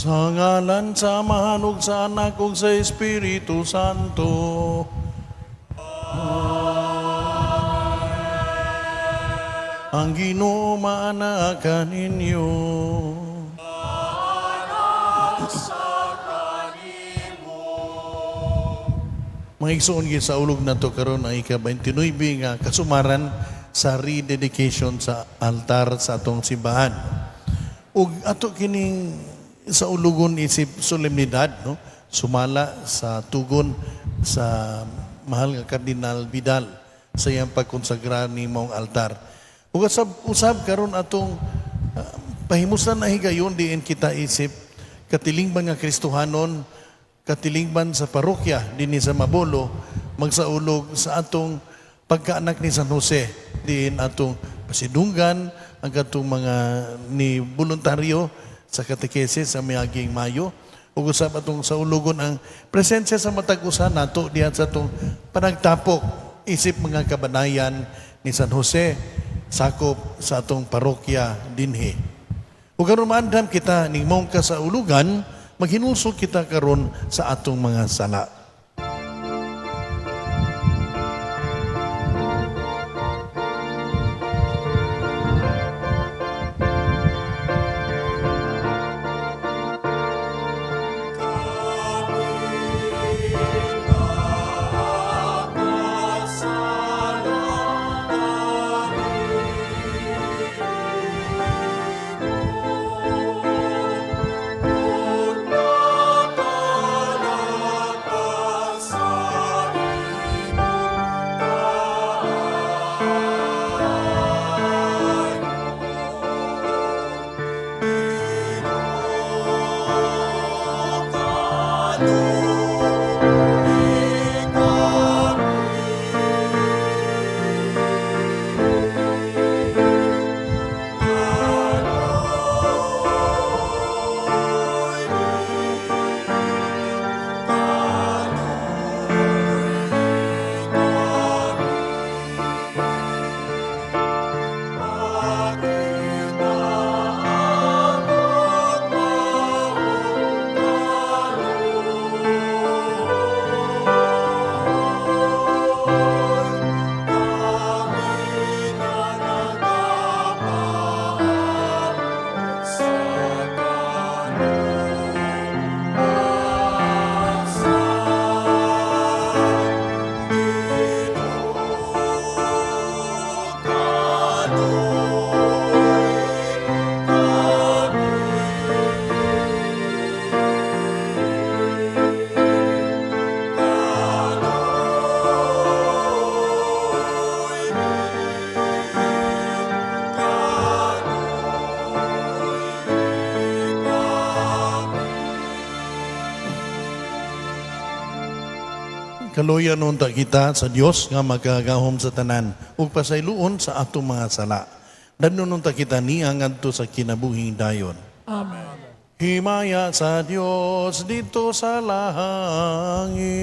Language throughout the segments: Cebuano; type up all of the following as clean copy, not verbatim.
Sa ngalan sa Amahan ug sa Anak ug sa Espiritu Santo. Amen. Ang Ginoo maana kaninyo. Mga igsoon, gisaulog nato karon ang ika-29 nga kasumaran sa rededication sa altar sa atong simbahan. Ug ato kining saulugon isip solemnidad, no, sumala sa tugon sa mahal nga Kardinal Vidal sa iyang pagkonsagra ni maong altar. Ug usab usab karon atong pahimusan na higayon diin kita isip katilingban nga Kristohanon, katilingban sa parokya dinhi sa Mabolo, magsaulog sa atong pagkaanak ni San Jose, diin atong pasidunggan ang katong mga ni voluntaryo sa katekesis sa miaging Mayo, ug usab atong saulugon ang presensya sa matag usa nato diha sa atong panagtapok isip mga kabanayan ni San Jose sakop sa atong parokya dinhi. Ug karon maandam kita ning maong kasaulugan, maghinulsol kita karon sa atong mga sala. Kaluyan unta kita sa Dios nga makagahom sa tanan ug pasayloon sa atong mga sala. Dadnon unta kita niya ngadto sa kinabuhing dayon. Amen. Himaya sa Dios didto sa langit.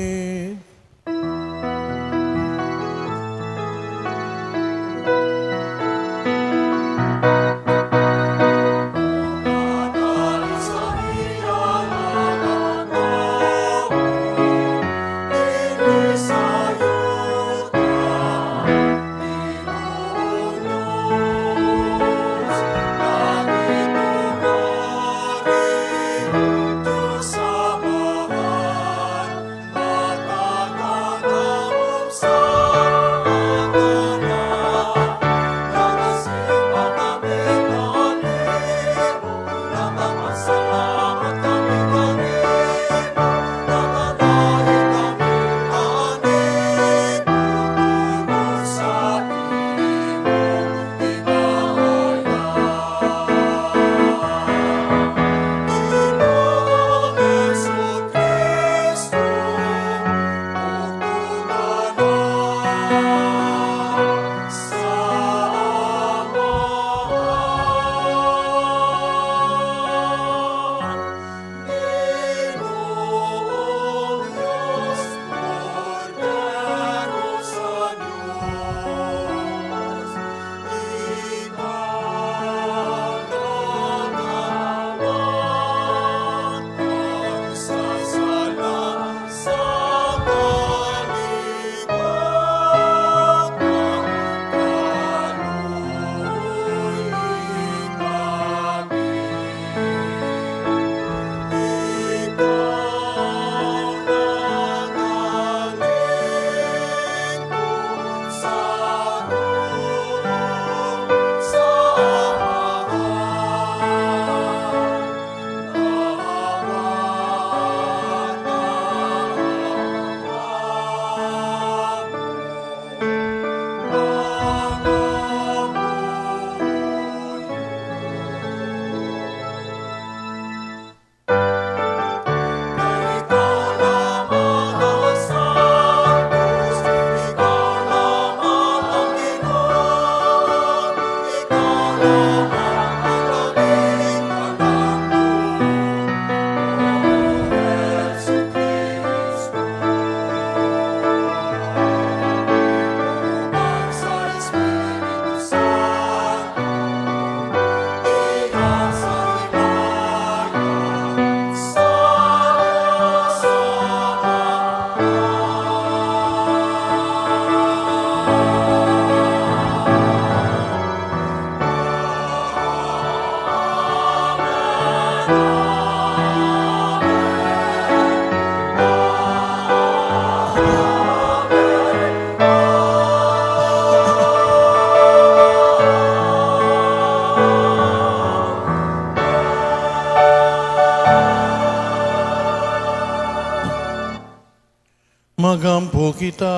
Magampo kita.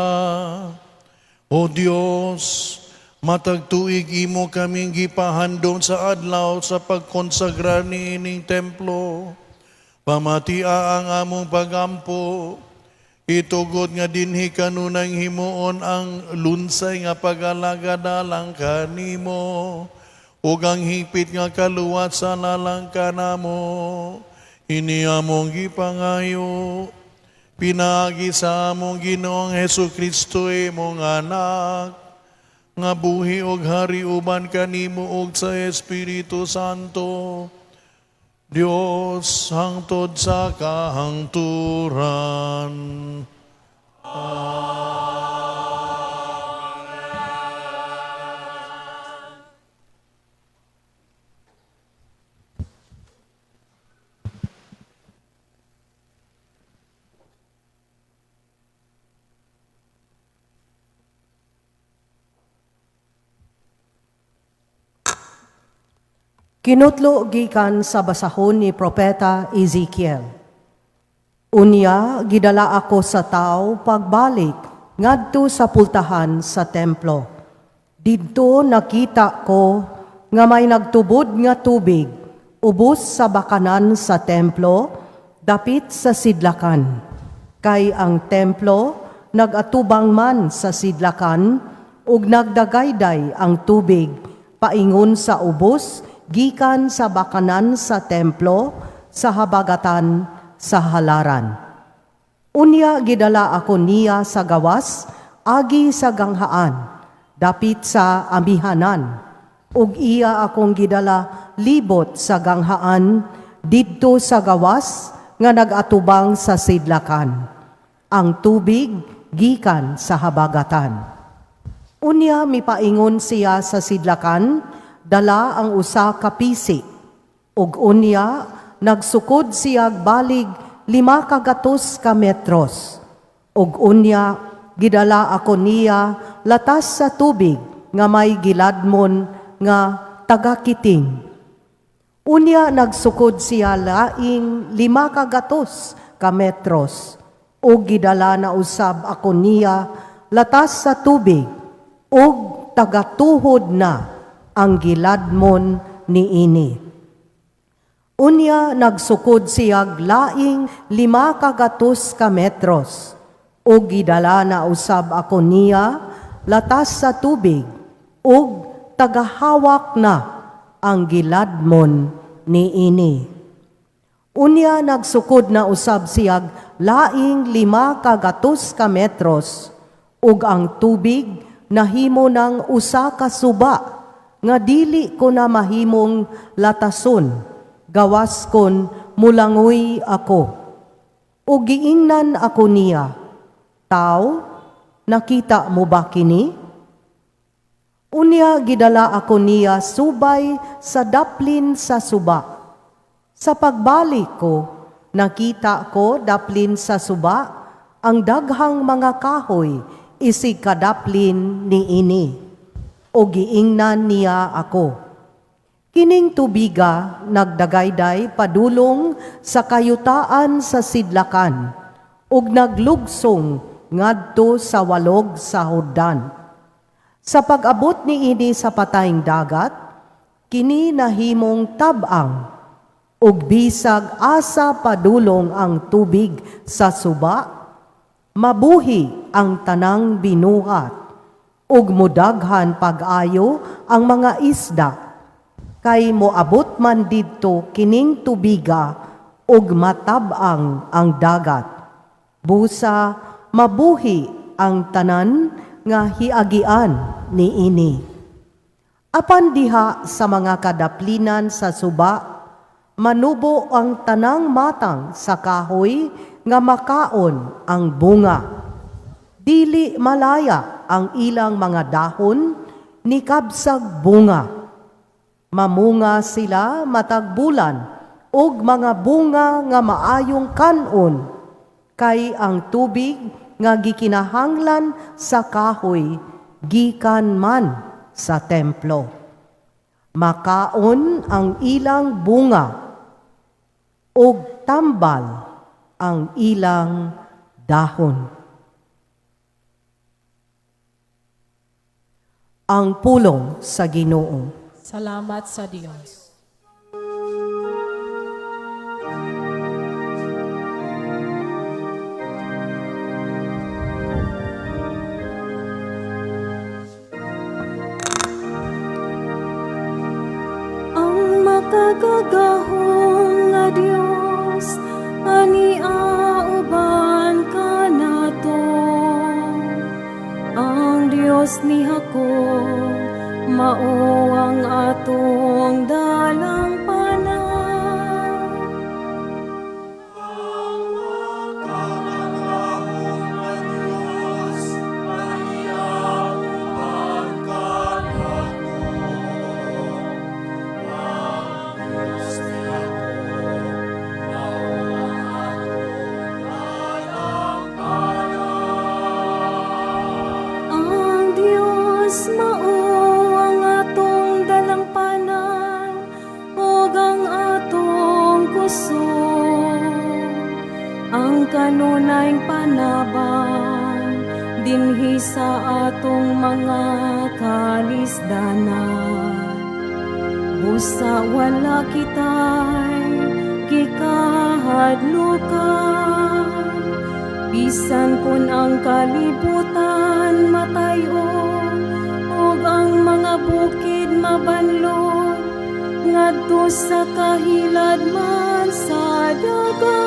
O Dios, matag tuig imo kaming gipahandom sa adlaw sa pagkonsagra niining templo. Pamatia ang among pagampo. Itugot nga dinhi kanunay himuon ang lunsay nga pag-alagad alang kanimo ug ang higpit nga kaluwat sa lalang kanamo. Ini among gipangayo pinaagi sa among Ginoong Hesus Kristo, imong Anak, nga buhi og hari uban kanimo ug sa Espiritu Santo, Dios, hangtod sa kahangturan. Kinutlo gikan sa basahon ni Propeta Ezekiel. Unya gidala ako sa tao pagbalik ngadto sa pultahan sa templo. Didto nakita ko nga may nagtubod nga tubig ubos sa bakanan sa templo dapit sa sidlakan. Kay ang templo nagatubang man sa sidlakan ug nagdagayday ang tubig paingon sa ubos gikan sa bakanan sa templo sa habagatan sa halaran. Unya gidala ako niya sa gawas agi sa ganghaan dapit sa amihanan, ug iya akong gidala libot sa ganghaan didto sa gawas nga nagatubang sa sidlakan. Ang tubig gikan sa habagatan. Unya mipaingon siya sa sidlakan, dala ang usa ka pisi. Ug unya nagsukod siyag balig 500 ka metros. Ug unya gidala ako niya latas sa tubig nga may giladmon nga tagakiting. Unya nagsukod siya laing 500 ka metros. Ug gidala na usab ako niya latas sa tubig ug tagatuhod na ang giladmon niini. Unya nagsukod siyag laing 500 ka metros ug gidala na usab ako niya latas sa tubig ug tagahawak na ang giladmon niini. Unya nagsukod na usab siyag laing 500 ka metros ug ang tubig nahimo ng usa ka suba nga dili ko na mahimong latason, gawas kon mulangoy ako. Ug giingnan ako niya, "Tao, nakita mo ba kini?" Unya gidala ako niya subay sa daplin sa suba. Sa pagbalik ko, nakita ko daplin sa suba ang daghang mga kahoy isig kadaplin niini. O giingnan niya ako, "Kining tubiga nagdagayday padulong sa kayutaan sa sidlakan ug naglugsong ngadto sa walog sa Jordan. Sa pag-abot niini sa patayng dagat, kini nahimong tab-ang, ug bisag asa padulong ang tubig sa suba, mabuhi ang tanang binuhat, ug mudaghan pag-ayo ang mga isda, kay moabot man didto kining tubiga ug matab-ang ang dagat. Busa mabuhi ang tanan nga hiagian niini. Apan diha sa mga kadaplinan sa suba, manubo ang tanang matang sa kahoy nga makaon ang bunga. Dili malaya ang ilang mga dahon ni kabsag bunga. Mamunga sila matag bulan og mga bunga nga maayong kan-on, kay ang tubig nga gikinahanglan sa kahoy gikan man sa templo. Makaon ang ilang bunga ug tambal ang ilang dahon." Ang pulong sa Ginoo. Salamat sa Dios. Ang makagagahom nga Dios ani uban kanato. Ang Dios ni Jacob mao ang atong dalangpanan. Makagagahom nga Dios, ania uban kanato. Ang Dios ni Jacob, mao ang atong dalangpanan. Ang Dios mao ang atong dalangpanan ug ang atong kusog, ang kanunayng panabang dinhi sa atong mga kalisdanan. Busa wala kitay gikahadlukan, bisan kun ang kalibutan matayo ug ang mga bukid mabanlog ngadto sa kahiladman sa dagat.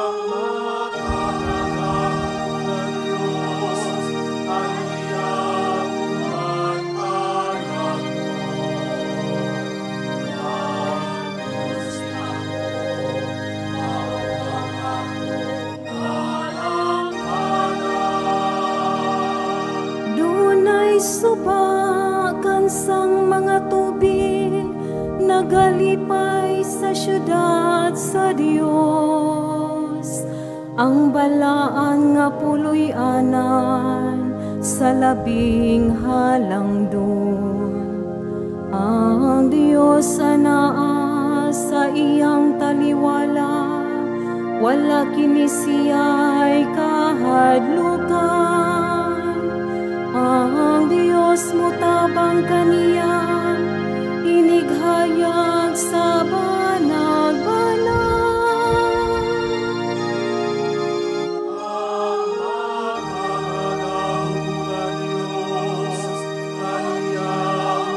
Ang makagagahom nga Dios, ania uban kanato. Ang Dios ni Jacob, mao ang atong dalangpanan. Dunay suba kansang mga tubig nagalipay sa syudad sa Dios, ang balaan nga puloy-anan sa Labing Halangdon. Ang Dios anaa sa iyang taliwala, wala kini siya'y kahadlukan. Ang Dios motabang kaniya, inighayag sa banag-banag. Ang makagagahom nga Dios, ania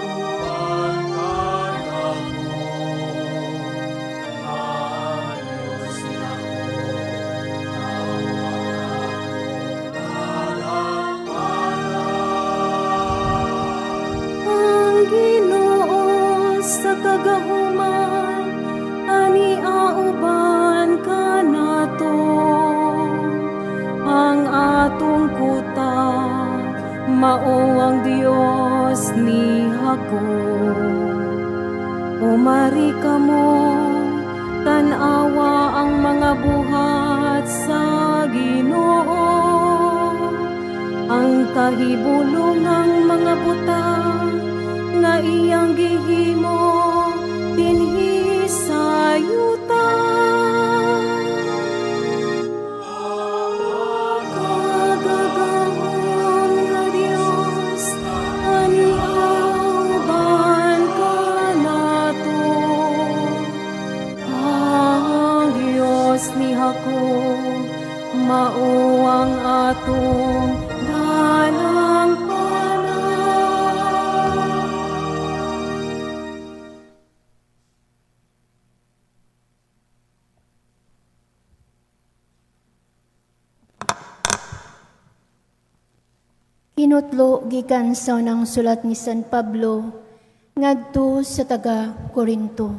uban kanato. Ang Dios ni Jacob, mao ang atong dalangpanan. Ang Ginoo sa kagahuman ani uban kanato. Ang atong kuta mao ang Dios ni Jacob. Umari kamo, tan-awa ang mga buhat sa Ginoo, ang kahibulongang mga butang nga iyang gihimo dinhi sa yuta. Makagagahom nga Dios, ani uban kanato. Ang Dios ni Jacob mao ang atong dalangpanan. Hinutlo gikan sa unang sulat ni San Pablo ngadto sa taga Korinto.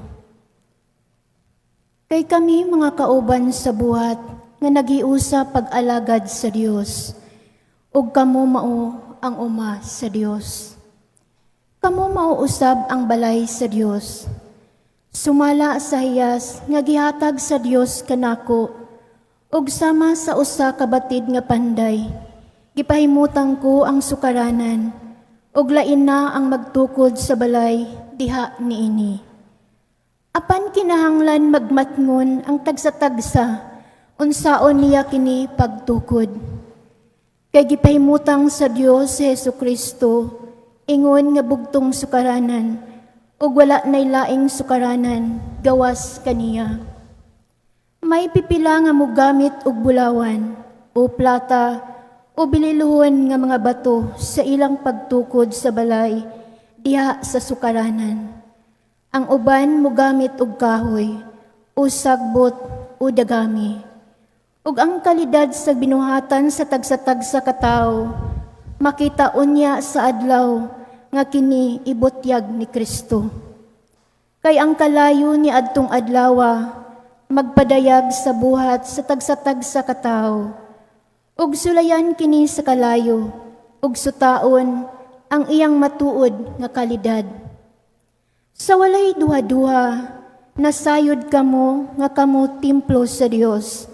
Kay kami mga kauban sa buhat nga nagiusa pag-alagad sa Dios, ug kamo mao ang uma sa Dios. Kamo mao usab ang balay sa Dios. Sumala sa hiyas nga gihatag sa Dios kanako ug sama sa usa ka batid nga panday, gipahimutang ko ang sukaranan ug lain na ang magtukod sa balay diha niini. Apan kinahanglan magmatngon ang tagsa-tagsa unsaon niya kini pagtukod. Kay gipahimutang sa Dios si Hesus Kristo ingon nga bugtong sukaranan ug wala nay laing sukaranan gawas kaniya. May pipila nga mogamit og bulawan o plata o bililuhon nga mga bato sa ilang pagtukod sa balay diha sa sukaranan. Ang uban mogamit og kahoy o sagbot o dagami. Ug ang kalidad sa binuhatan sa tagsa-tagsa ka tawo makita unya sa adlaw nga kini ibutyag ni Kristo. Kay ang kalayo ni adtong adlawa magpadayag sa buhat sa tagsa-tagsa ka tawo. Ug sulayan kini sa kalayo ug sutaon ang iyang matuod nga kalidad. Sa walay duha-duha, nasayod kamo nga kamo templo sa Dios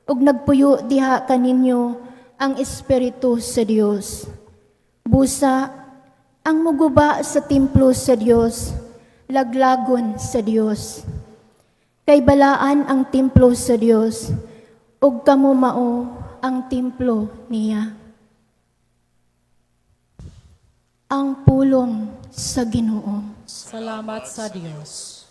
ug nagpuyo diha kaninyo ang Espiritu sa Dios. Busa, ang muguba sa templo sa Dios, laglagon sa Dios. Kay balaan ang templo sa Dios, ug kamo mao ang templo niya. Ang pulong sa Ginoo. Salamat sa Dios.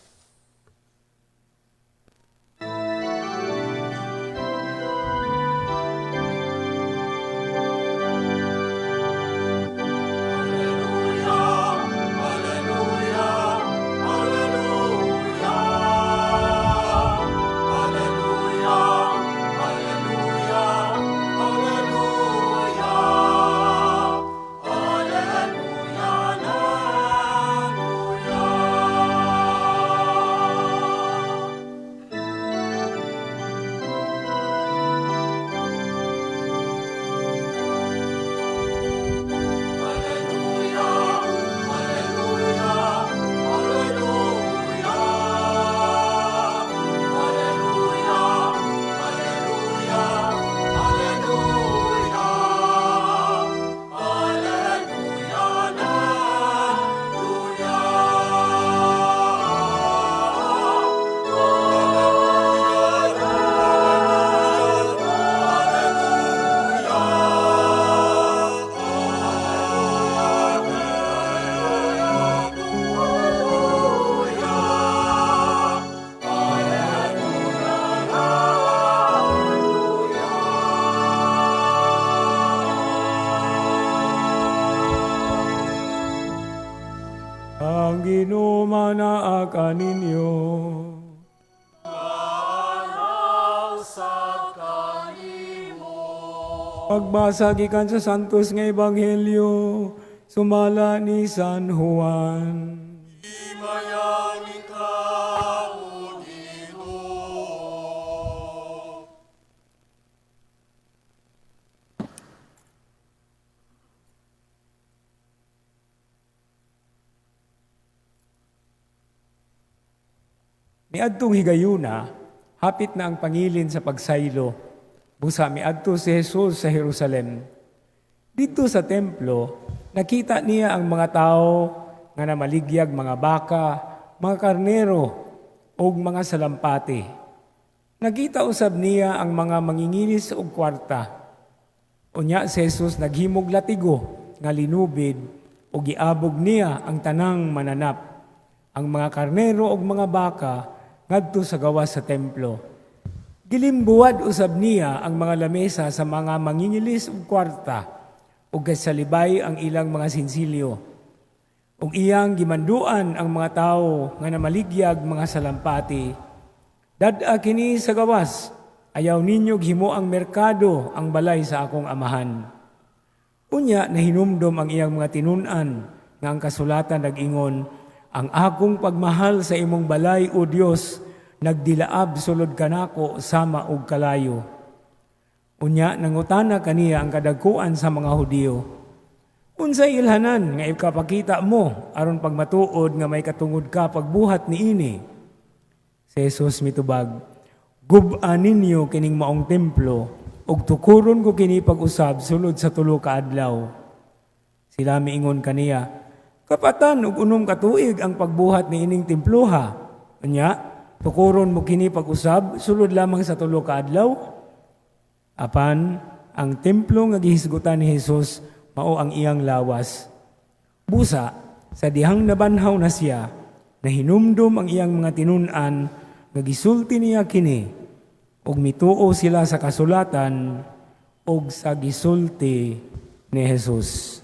Ang Ginoo manaa kaninyo. Pagbasa gikan sa Santos nga Ebanghelyo sumala ni San Juan. Miadtong higayuna, hapit na ang pangilin sa pagsaylo. Busa miadto si Jesus sa Jerusalem. Didto sa templo, nakita niya ang mga tao nga namaligyag mga baka, mga karnero, ug mga salampati. Nakita usab niya ang mga mangingilis og kwarta. Unya si Jesus naghimog latigo nga linubid ug giabog niya ang tanang mananap, ang mga karnero ug mga baka ngadto sa gawas sa templo. Gilimbuwad usab niya ang mga lamesa sa mga mangingilis og kwarta ug salibay ang ilang mga sinsilyo. Ug iyang gimanduan ang mga tawo nga namaligyag mga salampati. Dad-a kini sa gawas, ayaw ninyo himo ang merkado ang balay sa akong amahan. Unya nahinumdom ang iyang mga tinun-an nga ang kasulatan nag-ingon, ang akong pagmahal sa imong balay, O Dios, nagdilaab sulod kanako sama og kalayo. Unya nangutana kaniya ang kadagkuan sa mga Hudiyo. Unsay ilhanan nga ikapakita mo aron pagmatuod nga may katungod ka pagbuhat niini? Si Jesus mitubag, gub-a ninyo kining maong templo ug tukuron ko kini pag-usab sulod sa 3 ka adlaw. Sila miingon kaniya, kapatan og 6 ka tuig ang pagbuhat niining temploha. Unya, tukuron mo kini pag-usab sulod lamang sa 3 ka adlaw. Apan ang templo nga gihisgutan ni Jesus mao ang iyang lawas. Busa, sa dihang nabanhaw na siya, nahinumdum ang iyang mga tinun-an nga gisulti niya kini, ug mituo sila sa kasulatan ug sa gisulti ni Jesus.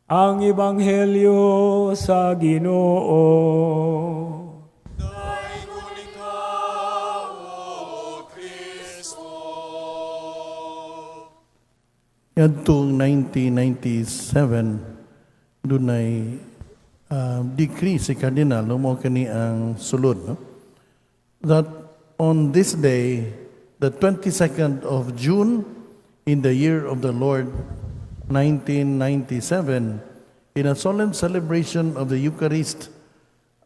Ang Ebanghelyo sa Ginoo. Ngadtong 1997, dunay decree si Cardinal, no, mao kani ang sulod, no? That on this day, the 22nd of June, in the year of the Lord 1997, in a solemn celebration of the Eucharist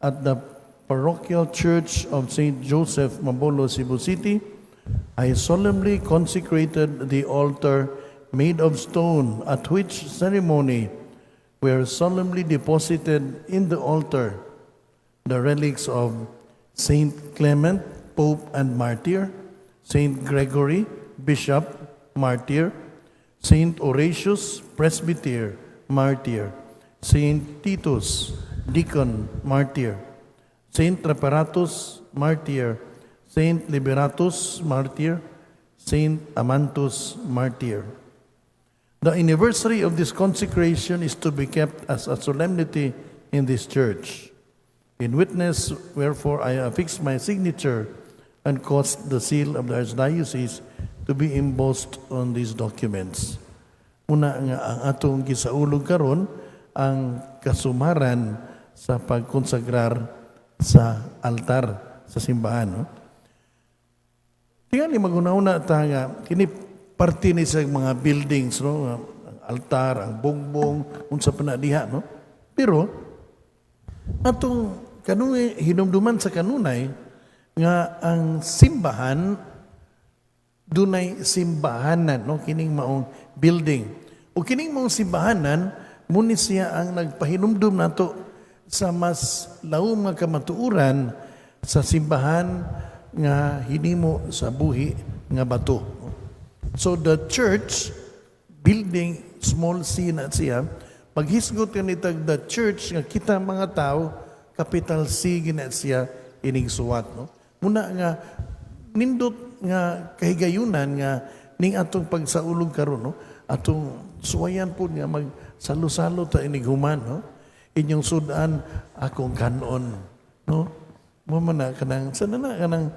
at the Parochial Church of St. Joseph, Mabolo, Cebu City, I solemnly consecrated the altar made of stone, at which ceremony were solemnly deposited in the altar the relics of Saint Clement, Pope and Martyr, Saint Gregory, Bishop, Martyr, Saint Horatius, Presbyter, Martyr, Saint Titus, Deacon, Martyr, Saint Reparatus, Martyr, Saint Liberatus, Martyr, Saint Amantus, Martyr. The anniversary of this consecration is to be kept as a solemnity in this church. In witness, wherefore, I affix my signature and caused the seal of the Archdiocese to be embossed on these documents. Una nga ang atong gisaulog karon ang kasumaran sa pagkonsagrar sa altar sa simbahan. No? Tingali maguna-una ta nga kini parte ni sa mga buildings, no, ang altar, ang bongbong, unsa pa na diha, no? Pero atong kanunay hinumduman sa kanunay nga ang simbahan dunay simbahanan, no, kining maong building. O kining maong simbahanan muni siya ang nagpahinumdum nato sa mas lawom nga kamatuoran sa simbahan nga hinimo sa buhi nga bato. So the church building, small c na siya, paghisgot kanitag the church nga kita mga tao, capital C gina siya ining suwat, no? Muna nga nindot nga kahigayunan nga ning atong pagsaulog karon, no, atong suwayan po nga magsalo-salo ta inig human, no, inyong sudan akong kanon, no, mo man na kanang sana na kanang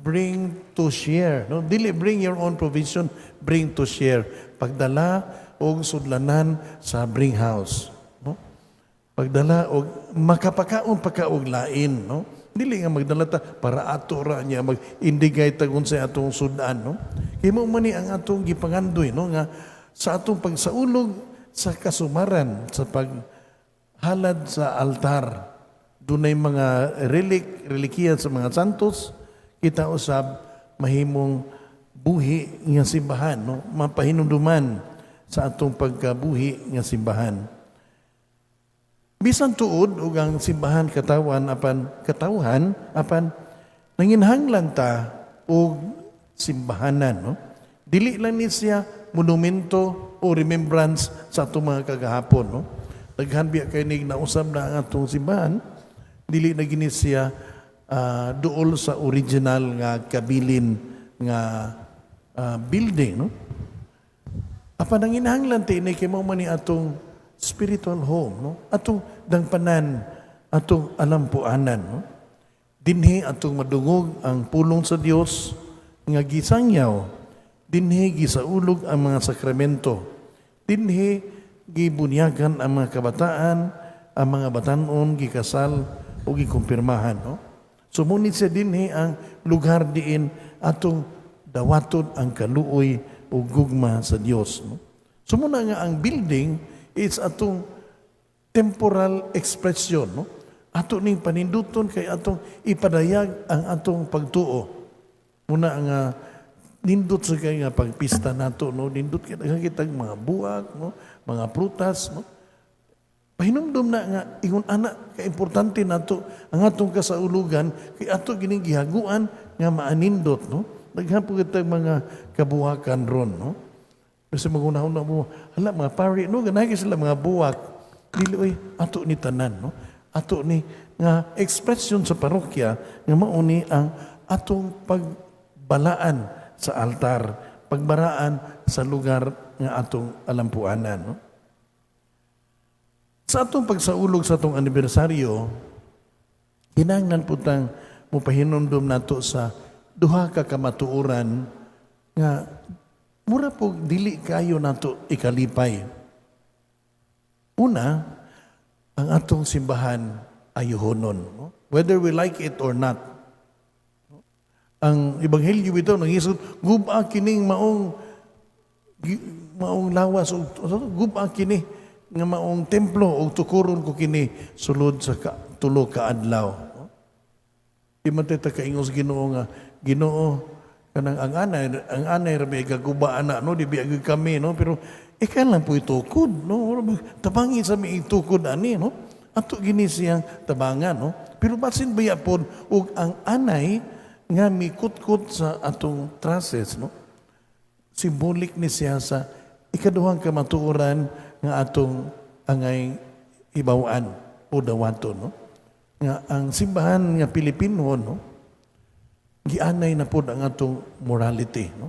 bring to share, no, dili bring your own provision, bring to share, pagdala og sudlanan sa bring house, no, pagdala og makapakaon pa ka og lain, no, dili nga magdala ta para ato ra niya mag-indigay ta unsay atong sudan, no, kay mao man ni ang atong gipangandoy, no, nga sa atong pagsaulog sa kasumaran sa paghalad sa altar, dunay mga relikiya sa mga santos, kita usab mahimong buhi nga simbahan, no, mapahinumduman sa atong pagkabuhi nga simbahan. Bisan tuod ug ang simbahan katawan apan katawhan apan nanginhanglan ta og simbahanan, no? Dili lang ni siya monumento o remembrance sa atong mga kagahapon, no? Daghan biya kay nig nausab na ang atong simbahan, dili na gini siya duol sa original nga kabilin nga building, no? Apan ang inahanglan ti ini kay mao man ni atong spiritual home, no? Atong dangpanan, atong alampuanan, no? Dinhi atong madungog ang pulong sa Dios nga gisangyaw. Dinhi gisaulog ang mga sakramento. Dinhi gibunyagan ang mga kabataan, ang mga batanon gikasal o gikumpirmahan, no? So ngunit siya dinhi ang lugar diin atong dawaton ang kaluoy o gugma sa Dios, no? So muna nga ang building is atong temporal expression, no? Ato ning paninduton kay atong ipadayag ang atong pagtuo. Muna nga nindot sa kay nga pagpista nato, no, nindot kay daghan kitag mga buak, no, mga prutas, no. Pahinumdum na nga ingon ana kaimportante nato ang atong kasaulugan kay ato gining gihaguan nga maanindot, no? Daghan po kita mga kabuhakan ron, no? Kasi magunahon na mo, hala, mga pari, no, ganahan sila mga buwak. Dili oy, ato ni tanan, no? Ato ni nga expression sa parokya nga mao ni ang atong pagbalaan sa altar, pagbaraan sa lugar nga atong alampuanan, no? Sa atong pagsaulog sa atong anibersaryo, kinahanglan po tang mupahinumdum nato sa duha ka kamatuoran nga mura po dili kayo nato ikalipay. Una, ang atong simbahan ayuhonon, no? Whether we like it or not. Ang ebanghelyo bitaw nangisod, guba kining maong lawas ug guba kini nga maong templo ug tukuron ko kini sulod sa 3 ka adlaw. Di man ta kaingon sa Ginoo nga, "Ginoo, kanang ang anay ra ba gaguba ana, no? Di biya gyud kami, no?" Pero ikaw lang po itukod, no? Tabangi sa mi itukod ani, no? Ato gini siyang tabangan, no? Pero basin baya pod ug ang anay nga mikutkot sa atong trusses, no? Symbolic ni siya sa ikaduhang kamatuoran nga atong angay hibaw-an o dawaton, no? Nga ang simbahan nga Pilipino, no, gianay na pod ang atong morality, no?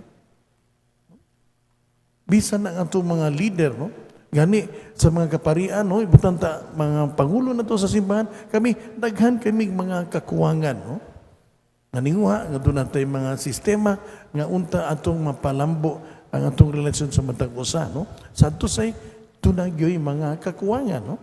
Bisan ang atong mga leader, no? Gani sa mga kaparian, no, ibutan ta mga pangulo na to sa simbahan, kami daghan kami mga kakuwangan, no? Naninguha nga doon natay mga sistema nga unta atong mapalambo ang atong relasyon sa matag usa, no? Sa adto say dunay gyoy mga kakuwangan, no?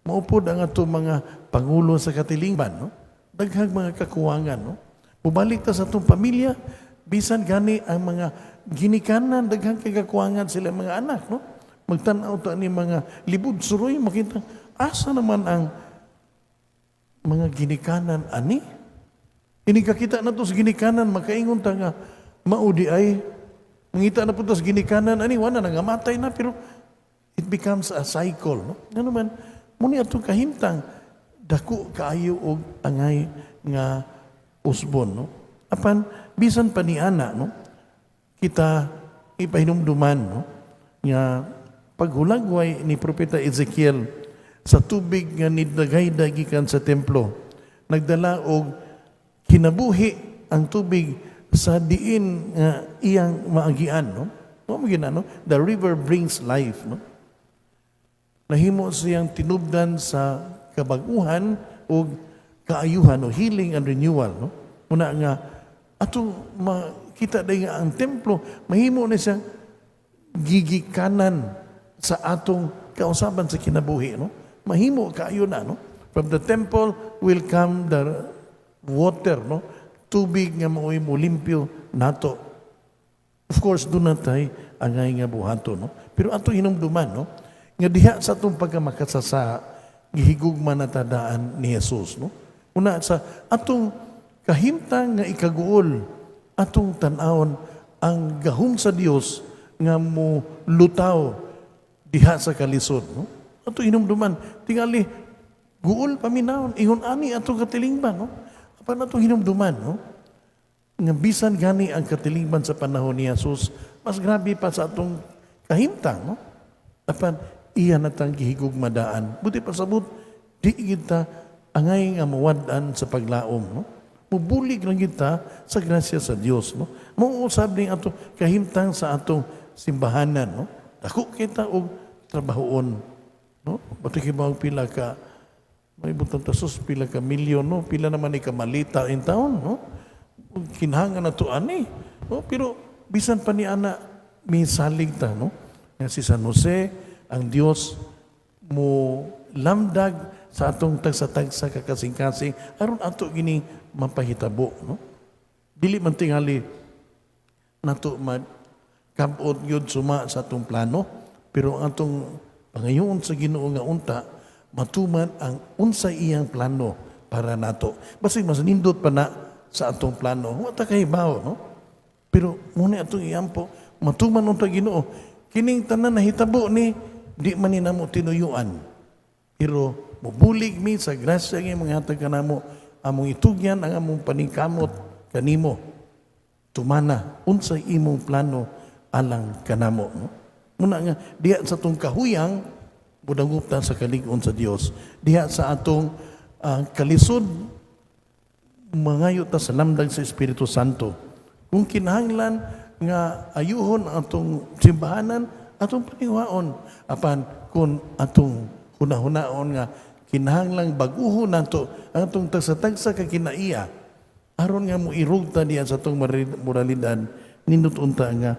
Maupod ang atong mga pangulo sa katilingban, no? Daghang mga kakuwangan, no? Mubalik ta sa atong pamilya, bisan gani ang mga ginikanan, daghang kay kakuwangan sila mga anak, no? Magtan-aw ta ni mga libud suroy, makita asa naman ang mga ginikanan ani. Ini kakita na to sa ginikanan, makaingon ta nga mao di ay mangita na po to sa ginikanan ani, wala na, nangamatay na, pero it becomes a cycle, no? Ngano man muni atong kahimtang dako kaayo og angay nga usbon, no? Apan bisan pa ni ana, no, kita ipahinumduman, no, nga paghulagway ni Propeta Ezekiel sa tubig nga nidagayday gikan sa templo, nagdala og kinabuhi ang tubig sa diin nga iyang maagian, no? Mo mo gina, no? The river brings life, no? Nahimo siyang tinubdan sa kabag-uhan ug kaayuhan o healing and renewal, no? Muna nga atong makita day nga ang templo mahimo na siyang gigikanan sa atong kausaban sa kinabuhi, no? Mahimo kaayo na, no? From the temple will come the water, no? Tubig nga mao'y mulimpyo nato. Of course, doon natay angay nga buhaton, no? Pero atong hinumduman, no? Nga diha sa atong pagkamakasasa, gihigugma na tadaan ni Jesus, no? Una sa atong kahimtang nga ikaguol, atong tan-awon ang gahom sa Dios nga mo lutaw diha sa kalisod, no? Atong hinumduman, tingali guol paminawon, ingon ani atong katilingban, no? Apan atong hinumduman, no? Nga bisan gani ang katilingban sa panahon ni Jesus, mas grabe pa sa atong kahimtang, no? Apan iya natang gihigugmadaan. Buti pasabot, di kita angay nga mawad-an sa paglaom, no? Mubulig lang kita sa grasya sa Dios, no? Mao usab ning atong kahimtang sa atong simbahanan, no? Dako kita og trabahoon, no? Buti kay pila ka may butang tasos pila ka milyon, no? Pila naman ni kamalita in taon, no? Kinahanglan na to ani, no? Pero bisan pa ni ana misalig ta, no? Nga si San Jose, ang Dios mo lamdag sa atong tagsa-tagsa ka kasing-kasing aron ato gini mapahitabo, no? Dili man tingali nato kabot yun suma sa atong plano, pero ang atong pangayoon sa Ginoo nga unta matuman ang unsa iyang plano para nato. Basig mas nindot pa na sa atong plano. Wa ta kahibaw, no? Pero muna atong iampo, matuman unta Ginoo. Kining tanan nahitabo ni di man ni namo tinuyuan. Pero mubulig mi sa grasya nga imong hatag kanamo, among itugyan ang among paningkamot kanimo. Tumana unsay imong plano alang kanamo. No? Muna nga diha sa atong kahuyang mudangop ta sa kalig-on sa Dios. Diha sa atong kalisod mangayo ta sa lamdag sa Espiritu Santo. Kung kinahanglan nga ayuhon ang atong simbahanan, atong paninguhaon. Apan kung atong hunahunaon nga kinahanglang bag-uhon nato ang atong tagsa-tagsa ka kinaiya, aron nga moirog ta diha sa atong moralidad, nindot unta nga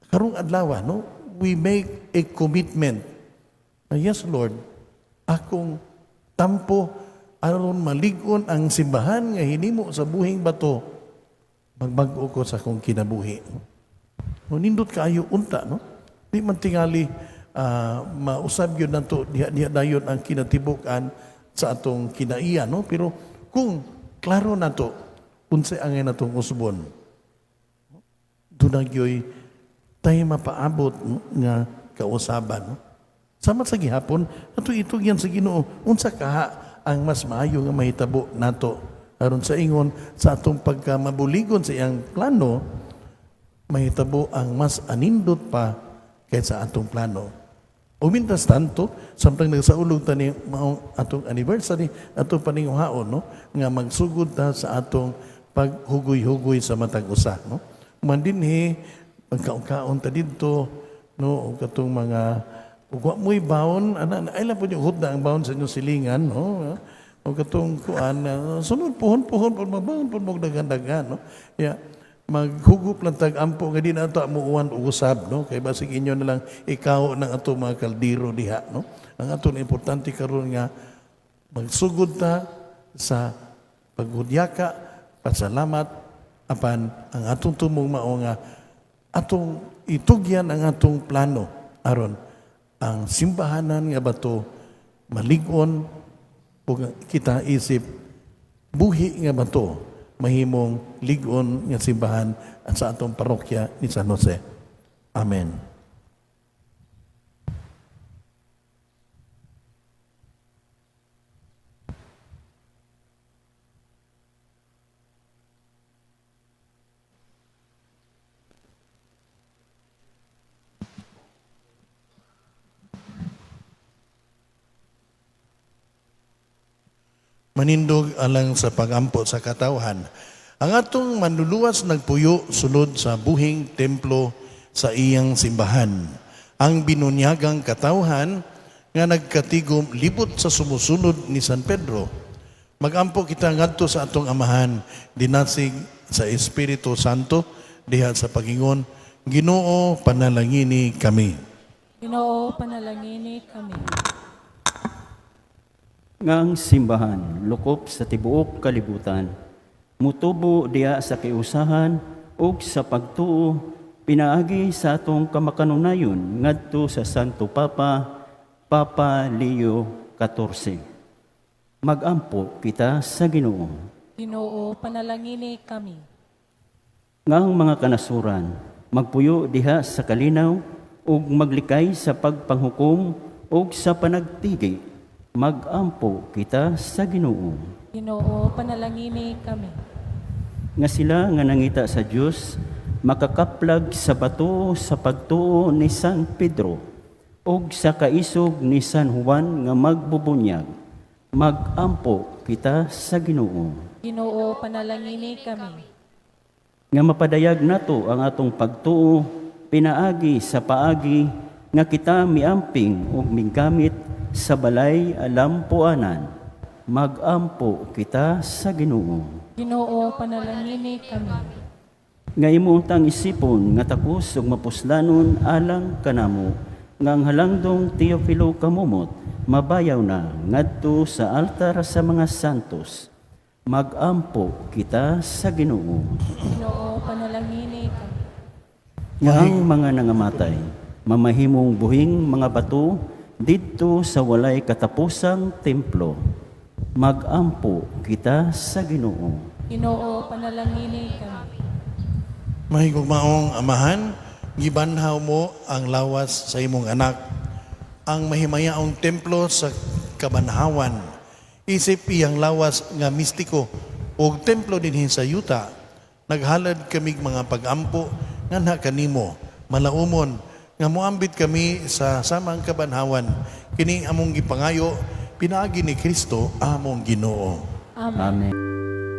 karong adlaw, no, we make a commitment na, "Yes Lord, akong tampo aron malig-on ang simbahan nga hinimo sa buhing bato, magbag-o ko sa akong kinabuhi." No, nindot kaayo unta, no? Di man tingali mausab yun nato diha diha dayon ang kinatibuk-an sa atong kinaiya, no? Pero kung klaro nato unsay angay natong usbon, duna gyoy tay mapaabot, no, nga kausaban, no? Sama sa gihapon ato itugyan sa Ginoo unsa kaha ang mas maayo nga mahitabo nato aron sa ingon sa atong pagkamabuligon sa iyang plano, mahitabo ang mas anindot pa kaysa atong plano. O mientras tanto, samtang nagsaulog ta ni maong atong anniversary, atong paninguhaon, no, nga magsugod ta sa atong paghugoy-hugoy sa matag usa, no. Man dinhi magkaon-kaon ta didto, no, og katong mga ug wa mo'y baon ana, ay lang po yung hutda ang baon sa inyong silingan, no. O katong kuan, sunod puhon-puhon pud mabaon pud mo daghan-daghan, no. Yeah, maghugup lang tag ampo nga di na ato muuwan og usab, no, kay basig inyo na lang ikaw ng ato mga kaldero diha, no. Ang ato na importante karon nga magsugod ta sa paghudyaka, pasalamat, apan ang atong tumong mao nga atong itugyan ang atong plano aron ang simbahanan nga bato malig-on ug kita isip buhi nga bato mahimong lig-on nga simbahan at sa atong parokya ni San Jose. Amen. Manindog alang sa pagampo sa katawhan. Ang atong manluluwas nagpuyo sulod sa buhing templo sa iyang simbahan. Ang binunyagang katawhan nga nagkatigom libot sa sumusunod ni San Pedro. Magampo kita ngadto sa atong Amahan dinasig sa Espiritu Santo diha sa pagingon, "Ginoo, panalangini kami." Ginoo, panalangini kami. Nga ang simbahan lukop sa tibuok kalibutan mutubo diha sa kiusahan ug sa pagtuo pinaagi sa atong kamakanunayon ngadto sa Santo Papa, Papa Leo XIV. Magampo kita sa Ginoo. Ginoo, panalangini kami. Nga ang mga kanasuran magpuyo diha sa kalinaw ug maglikay sa pagpanghukom ug sa panagtigi. Magampo kita sa Ginoo. Ginoo, panalangini kami. Nga sila nga nangita sa Dios makakaplag sa bato sa pagtuo ni San Pedro ug sa kaisog ni San Juan nga magbubunyag. Magampo kita sa Ginoo. Ginoo, panalangini kami. Nga mapadayag nato ang atong pagtuo pinaagi sa paagi nga kita miamping ug minggamit sa balay alampuanan. Magampo kita sa Ginoo. Ginoo, panalangini kami. Nga imo untang isipon nga takos ug mapuslanon alang kanamo nga ang halangdong Teofilo Camomot mabayaw na ngadto sa altar sa mga santos. Magampo kita sa Ginoo. Ginoo, panalangini kami. Nga ang mga nangamatay mamahimong buhing mga bato didto sa walay katapusang templo. Magampo kita sa Ginoo. Ginoo, panalangini kami. Mahigugmaong Amahan, gibanhaw mo ang lawas sa imong anak. Ang mahimayaong templo sa kabanhawan. Isip iyang lawas nga mistiko ug templo dinhi sa yuta, naghalad kamig mga pagampo nganha kanimo, malaumon nga moambit kami sa samang kabanhawan. Kini among gipangayo pinaagi ni Kristo among Ginoo. Amen. Amen.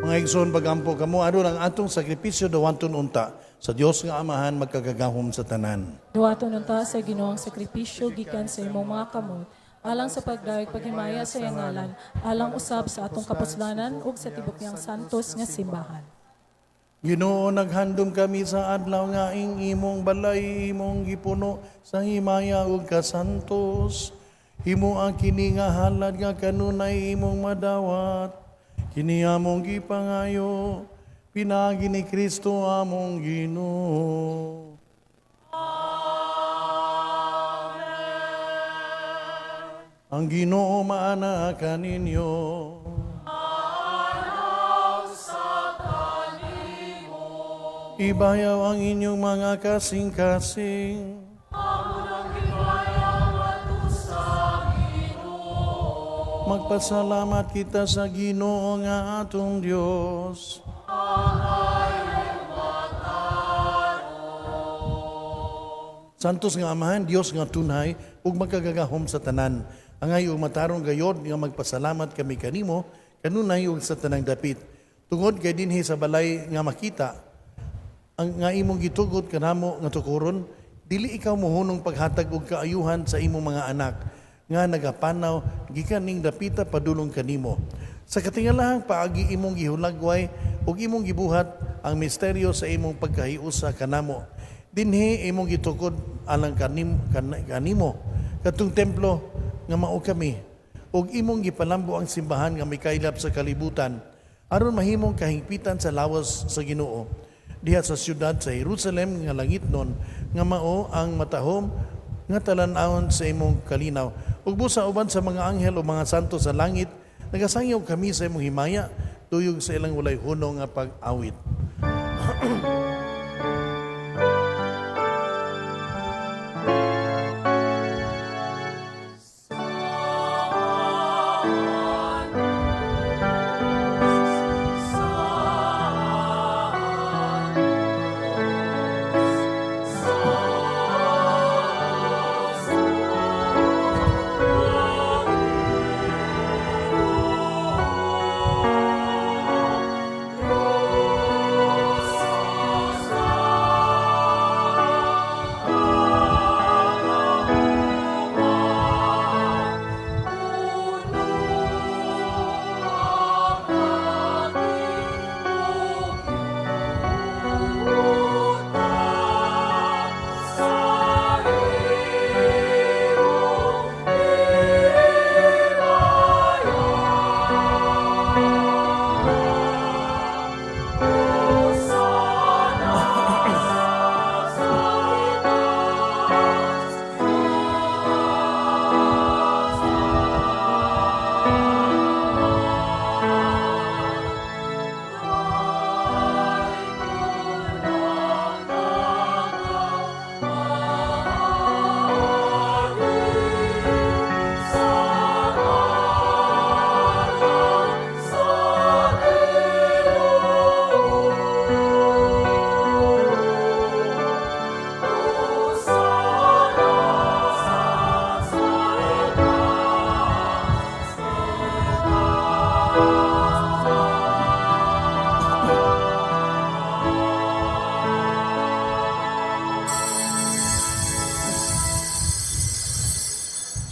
Mga igsoon, pagampo kamo aron ang atong sakripisyo dawaton unta sa Dios nga Amahan magkagagahom sa tanan. Duwaton unta sa Ginoo ang sakripisyo gikan sa imong mga kamot, alang sa pagdayeg paghimaya sa iyang ngalan, alang usab sa atong kapuslanan ug sa tibok niyang santos nga simbahan. Ginoo, naghandom kami sa adlaw nga ing imong balay imong gipuno sa himaya ug kasantos. Himo ang kini nga halad nga kanunay imong madawat. Kini among gipangayo pinaagi ni Kristo among Ginoo. Ang Ginoo maana kaninyo. Ibayaw ang inyong mga kasing-kasing. Magpasalamat kita sa Ginoo nga atong Dios. Santos nga Amahan, Dios nga tunay ug magkagagahom sa tanan. Angay ug matarong gayod nga magpasalamat kami kanimo kanunay ug sa tanang dapit. Tungod kay dinhi sa balay nga makita ang nga imong gitugot kanamo nga tukuron, dili ikaw mohunong paghatag og kaayuhan sa imong mga anak nga nagapanaw gikan ning dapita padulong kanimo. Sa katingalahang paagi imong gihulagway ug imong gibuhat ang misteryo sa imong pagkahiusa kanamo. Dinhi imong gitukod alang kanimo katong templo nga mao kami ug imong gipalambo ang simbahan nga mikaylap sa kalibutan aron mahimong kahingpitan sa lawas sa Ginoo diha sa siyudad sa Jerusalem nga langitnon nga mao ang matahom nga talan-awon sa imong kalinaw. Ug busa uban sa mga anghel o mga santo sa langit, nagasangyaw kami sa imong himaya tuyog sa ilang walay hunong nga pag-awit.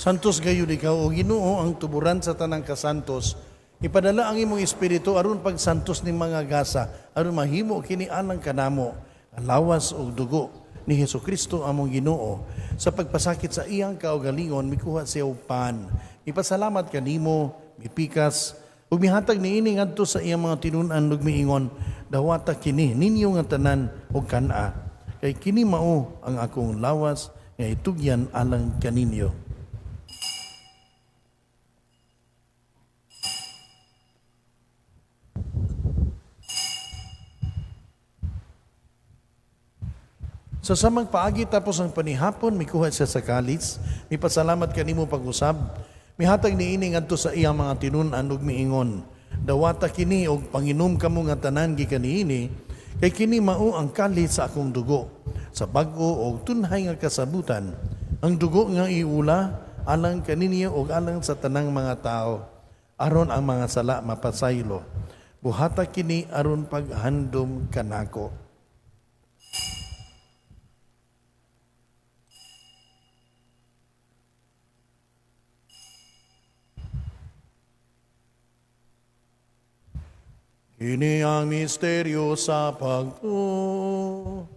Santos gayud ikaw o Ginoo ang tuburan sa tanang kasantos. Ipadala ang imong espiritu aron pagsantos ning mga gasa, aron mahimo kini alang kanamo ang lawas ug dugo ni Hesukristo among Ginoo. Sa pagpasakit sa iyang kaugalingon mikuha siya og pan. Ipasalamat kanimo, mipikas ug mihatag niini ngadto sa iyang mga tinun-an ug miingon, dawata kini ninyo nga tanan og kan-a. Kay kini mao ang akong lawas nga itugyan alang kaninyo. Sa samang paagi tapos ang panihapon, mikuha siya sa kalis, mipasalamat kanimo pag-usab, Mihatag niini ngadto sa iyang mga tinun-an ug miingon, "Dawata kini og panginom kamo nga tanan gikan niini, kay kini mao ang kalit sa akong dugo, sa bag-o og tunhay nga kasabutan, ang dugo nga iula alang kaninyo ug alang sa tanang mga tao, aron ang mga sala mapasaylo. Buhata kini aron paghandom kanako." Kini ang misteryo sa pagtuo.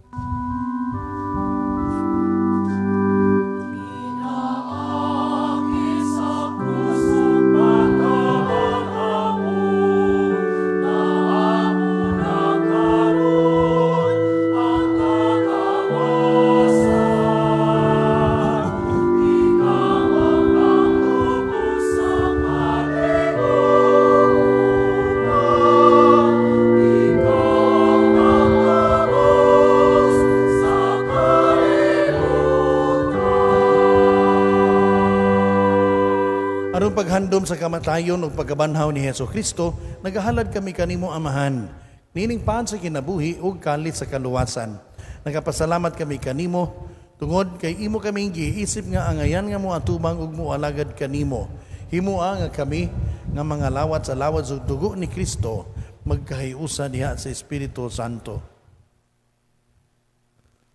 Aron paghandom sa kamatayon ug pagkabanhaw ni Hesus Kristo, nagahalad kami kanimo, Amahan, nining paan sa kinabuhi ug kalit sa kaluwasan. Nagapasalamat kami kanimo tungod kay imo kaming giisip nga angayan nga moatubang ug moalagad kanimo. Himoa nga kami nga mga lawat sa lawas ug dugo ni Kristo magkahiusa diha sa Espiritu Santo.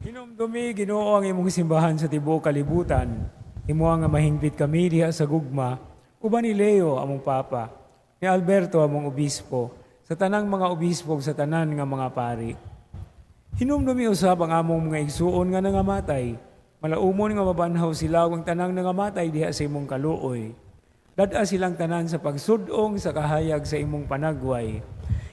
Hinumdumi, Ginoo, ang imong simbahan sa tibuok kalibutan. Himoa nga mahingpit kami diha sa gugma, uban ni Leo among Papa, ni Alberto among obispo, sa tanang mga obispo ug sa tanan nga mga pari. Hinumdumi usab ang among mga igsuon nga nangamatay. Malaumon nga mabanhaw sila ug ang tanang nangamatay diha sa imong kaluoy. Dad-a silang tanan sa pagsud-ong sa kahayag sa imong panagway.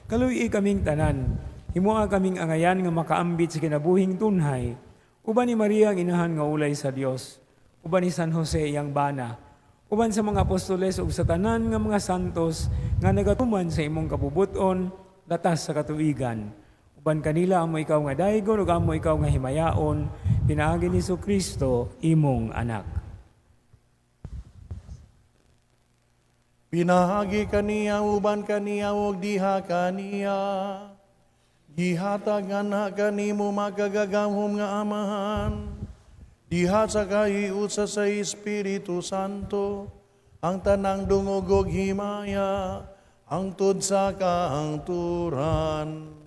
Kaluy-i kaming tanan. Himoa kaming angayan nga makaambit sa kinabuhing tunhay. Uban ni Maria ang inahan nga ulay sa Dios. Uban ni San Jose iyang bana. Uban sa mga apostoles ug sa tanan nga mga santos nga nagatuman sa imong kabubuton latas sa katuigan. Uban kanila amo ikaw nga daygon ug amo ikaw nga himayaon pinaagi ni Kristo imong anak. Pinaagi kaniya, uban kaniya, ug diha kaniya, gihatag ana kanimo makagagamhom nga Amahan, diha sa kahiusa sa Espiritu Santo, ang tanang dungog ug himaya, hangtod sa kahangturan.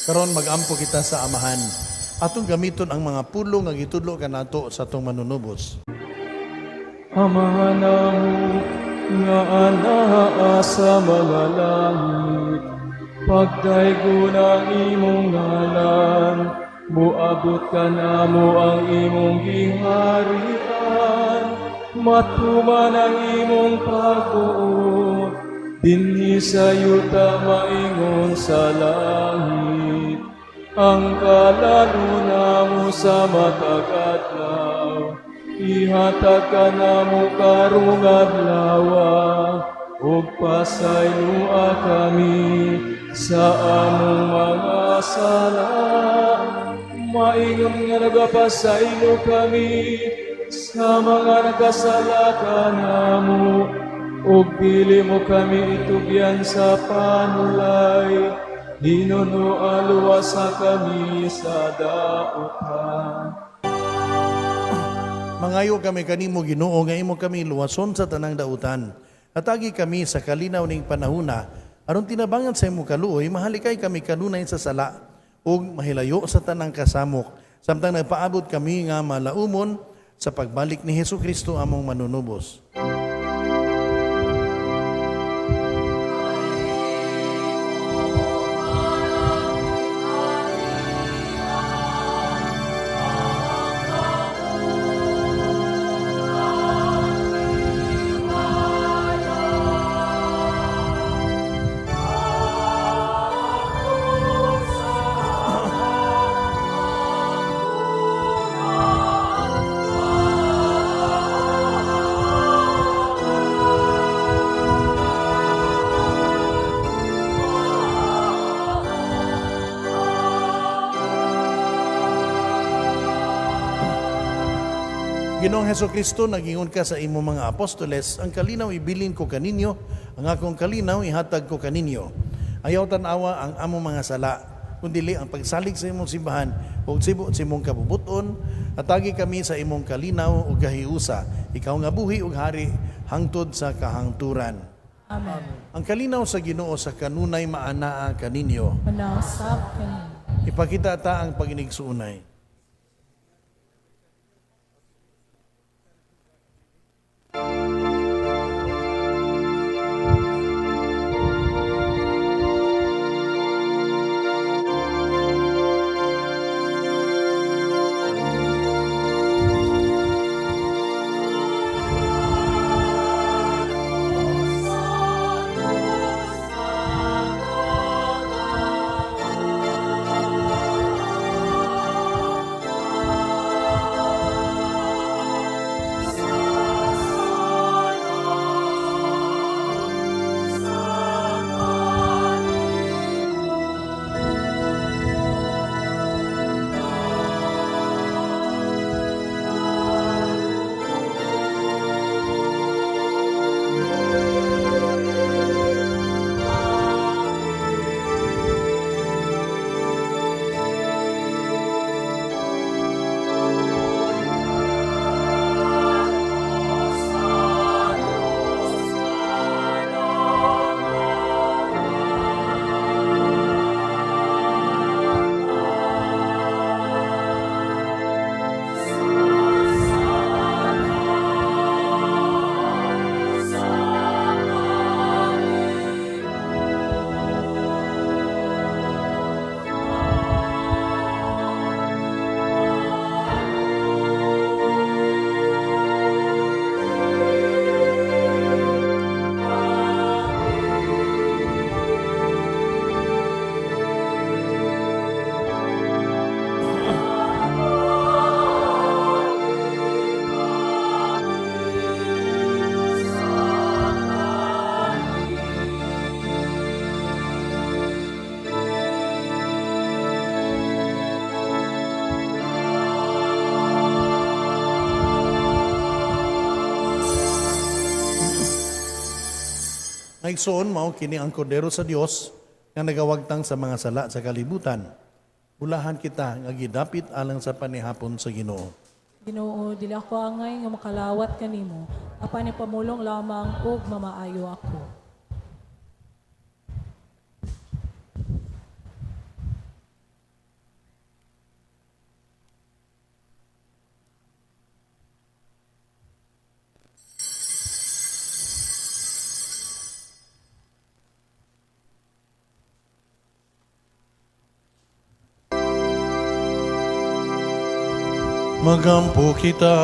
Karon magampo kita sa Amahan. Atong gamiton ang mga pulong nga gitudlo kanato sa atong manunubos. Amahan namo nga anaa sa mga langit, pagdaygon ang imong ngalan, moabot kanamo ang imong giharian, matuman ang imong pagbuot, dinhi sa yuta maingon sa langit. Ang kalaluna mo sa matag adlaw, ihatag kanamo karong adlaw, ug pasayloa kami sa among mga sala, maingon nga nagapasaylo kami sa mga nagkasala kanamo, ug dili mo kami itugyan sa panulay, hinuno luwasa kami sa dautan. Mangayo kami kanimo, Ginoo, nga imo kami luwason sa tanang dautan. Hatagi kami sa kalinaw ning panahuna, aron tinabangan sa imong kaluoy, mahalikay kami kanunay sa sala ug mahilayo sa tanang kasamok, samtang nagpaabot kami nga malaumon sa pagbalik ni Hesus Kristo among manunubos. Ginoong Hesus Kristo, nagingon ka sa imong mga apostoles, "Ang kalinaw ibilin ko kaninyo, ang akong kalinaw ihatag ko kaninyo. Ayaw tan-awa ang among mga sala, kundili ang pagsalig sa imong simbahan ug sibo sa imong kabubuton, atagi kami sa imong kalinaw ug kahiusa. Ikaw nga buhi ug hari hangtod sa kahangturan." Amen. Ang kalinaw sa Ginoo sa kanunay maanaa kaninyo. Manausab kaninyo. Ipakita ta ang paginigsuunay. Igsoon, mao kini ang kordero sa Dios nga nagawagtang sa mga sala sa kalibutan. Bulahan kita nga gidapit alang sa panihapon sa Ginoo. Ginoo, dili ako angay nga makalawat kanimo, apan ipamulong lamang ug mamaayo ako. Magampo kita.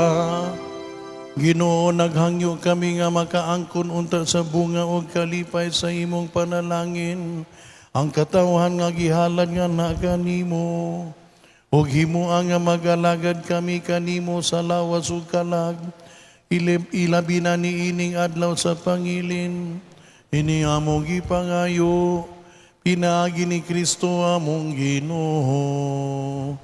Ginoo, naghangyo kami nga makaangkon unta sa bunga og kalipay sa imong panalangin. Ang katawhan nga gihalad nga naa kanimo. Ug himoa nga magalagad kami kanimo sa lawas ug kalag. Ilabi na niining adlaw sa pangilin. Ini among gipangayo, pinaagi ni Kristo among Ginoo.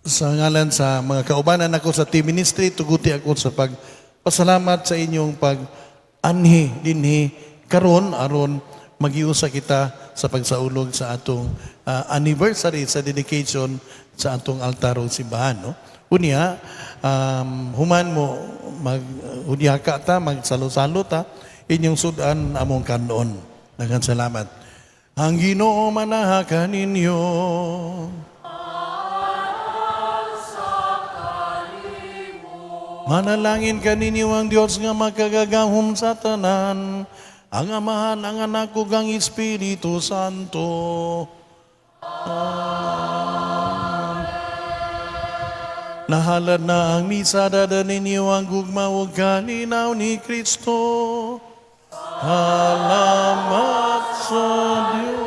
Sa ngalan sa mga kaubanan ako sa team ministry, tuguti ako sa pagpasalamat sa inyong pag-anhi dinhi karon aron magiusa kita sa pagsaulog sa atong anniversary sa dedication sa atong altar o simbahan, no? Unya, human mo mag-udyaka ta, magsalo-salo ta, inyong sudan among kanon. Daghang salamat. Ang Ginoo manaha kaninyo. Manalangin kaninyo ang Dios nga makagagahom sa tanan, ang Amahan, ang Anak ug ang Espiritu Santo. Amen. Nahalad na ang misa, dada ninyo ang gugma ug kalinaw ni Kristo. Salamat sa Dios.